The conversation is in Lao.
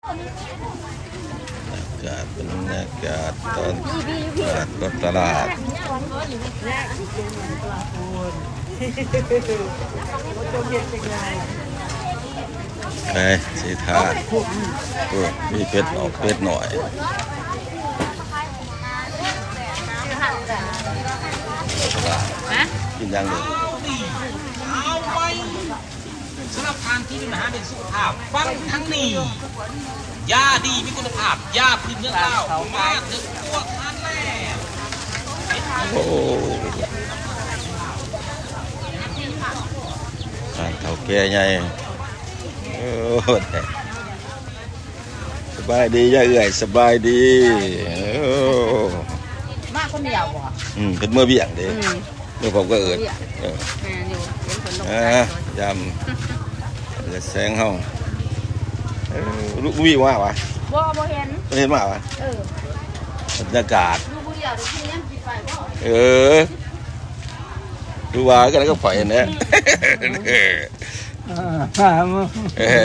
ອາກາດ ເປັນບັນຍາກາດຕອນຕະຫຼາດ ຕະຫຼາດ ໄປຊິຖ້າ ໂອ້ ມີເປັດອອກເປັດນ້ອຍ ຮະ? ກິນຫຍັງເດີ? ສຳລັບທ່ານທີ່ມີບັນຫາເລື່ອງສຸຂະພາບ ຟັງທາງນີ້ ຢາດີມີຄຸນນະພາບ ຢາພື້ນເມືອງລາວ ມາເຖິງຕົວທ່ານແລ້ວ. ໂອ້ ທ່ານເຖົ້າແກ່ໃຫຍ່ ໂອ້ ສະບາຍດີ ຍາເອື້ອຍ ສະບາຍດີ. ໂອ້ ມາຄົນດຽວບໍ່? ອືມ ເພິ່ນເມືອວຽກເດ້. ອືມ ເມື່ອພ້ອມກັບເອີດ ເອີ ແມ່ນຢູ່ ເຫັນເພິ່ນລົງ ເອີ ໄປ ຢາມເຫຼືອແສງເຮົາ ເອີ ລູກບຸ້ຍມາຫວາ? ບໍ່ ບໍ່ເຫັນ ບໍ່ເຫັນມາຫວາ? ເອີ ບັນຍາກາດ ລູກບຸ້ຍຢາກໄປກິນຫຍັງ ຊິໄປບໍ່? ເອີ ຄືວ່າກັນກັບຂ້ອຍຫັ້ນແຫຼະ ເອີ ເອີ.